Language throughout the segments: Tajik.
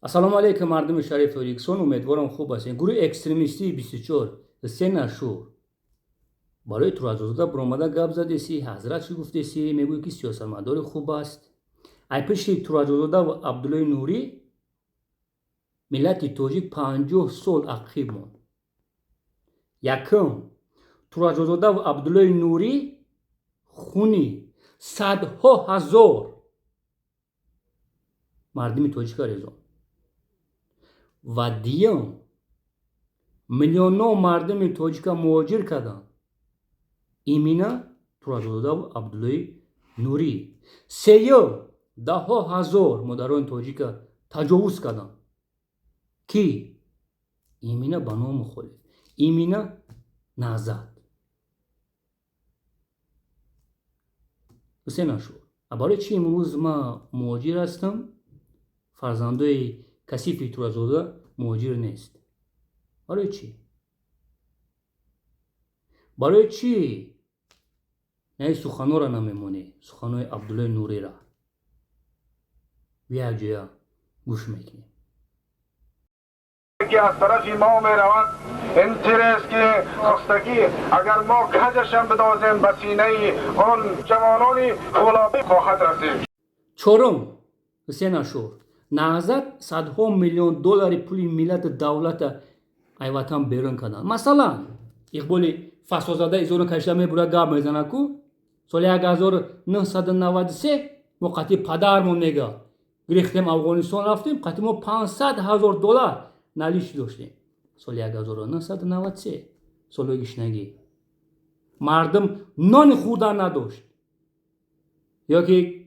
Ассалому алайкум, мардуми шариф Тоҷикистон, умедворам, хуб ҳастед. Гурӯҳи экстремистии 24 Ҳусен Ашур барои Тураҷозода баромада гап задеси. Ҳазрат, чӣ гуфтеси? Мегӯй, ки сиёсатмадори хуб аст. Ай пиши Тураҷозода ва Абдуллои Нурӣ миллати тоҷик 50 сол ақиб монд. Якум, Тураҷозода ва Абдуллои Нурӣ хуни садҳо ҳазор мардуми тоҷика резонд ва дуюм, миллионҳо мардуми тоҷика муҳоҷир карданд имина Тураҷозода ва Абдуллои Нурӣ. Сеюм, даҳҳо ҳазор модарони тоҷика таҷовуз карданд. Ки имина ба ном мухолиф, имина Наҳзат. Ҳусен Ашур, барои чӣ имрӯз ман муҳоҷир ҳастам, фарзандои касифи Тураҷозода муҳоҷир нест? Барои чӣ? Барои чӣ наи суханҳоро намемонӣ, суханҳои Абдуллои Нурира? Як ҷоя гӯш мекунем. Ки аз тарафи мо меравад, ин тирест, ки хостагӣ агар мо каҷашам бидозем, ба синаи он ҷавонони фӯлобӣ хоҳад расид. Чорум, Ҳусен Ашур, Наҳзат садҳо миллион доллари пули миллату давлата ай ватан берун карданд. Масалан, Иқболи фасодзада изору кашида мебурад, гап мезанад, ку соли 1993 мо қатъи падармон, мега, гирифтем, Афғонистон рафтем, қатъи мо 500 000 доллар наличный доштем. Соли 1993, солҳои гишнагӣ, мардум нони хӯрдан надошт. Ё ки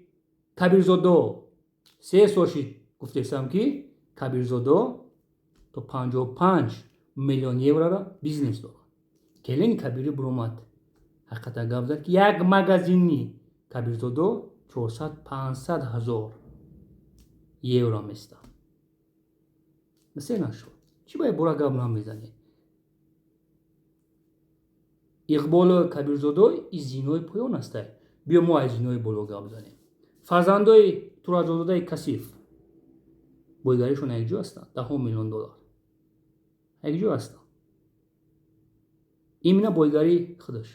Кабирзодо, 3 сол шид, гуфтесам, ки Кабирзодо то 55 миллион еврора бизнес дорад. Келини Кабирӣ буромад, ҳақиқата гап зад, ки як магазини Кабирзодо 400-500 ҳазор евро места. Мисе нашуд. Чӣ ба бора гап намезанед? Иқболу Кабирзодо и зинои поён ҳастай. Биё, мо аз зинои боло гап занем. Фарзандои Тураҷозодаи касиф бойгаришон якҷо ҳастанд, даҳҳо миллион доллар якҷо ҳастанд. Имина бойгарии худаш.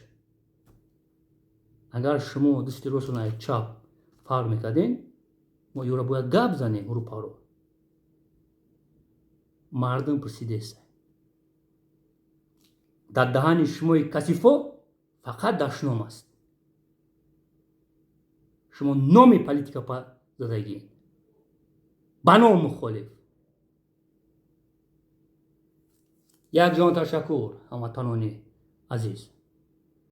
Агар шумо дасти ростро аз чап фарқ мекардем, мо ёра бояд гап занем рӯпаро. Мардум пурсидеса, дар даҳани шумои касифо фақат дашном аст. Шумо номи политика задагиед ба ном мухолиф. Як ҷон ташаккур, ҳамватанони азиз.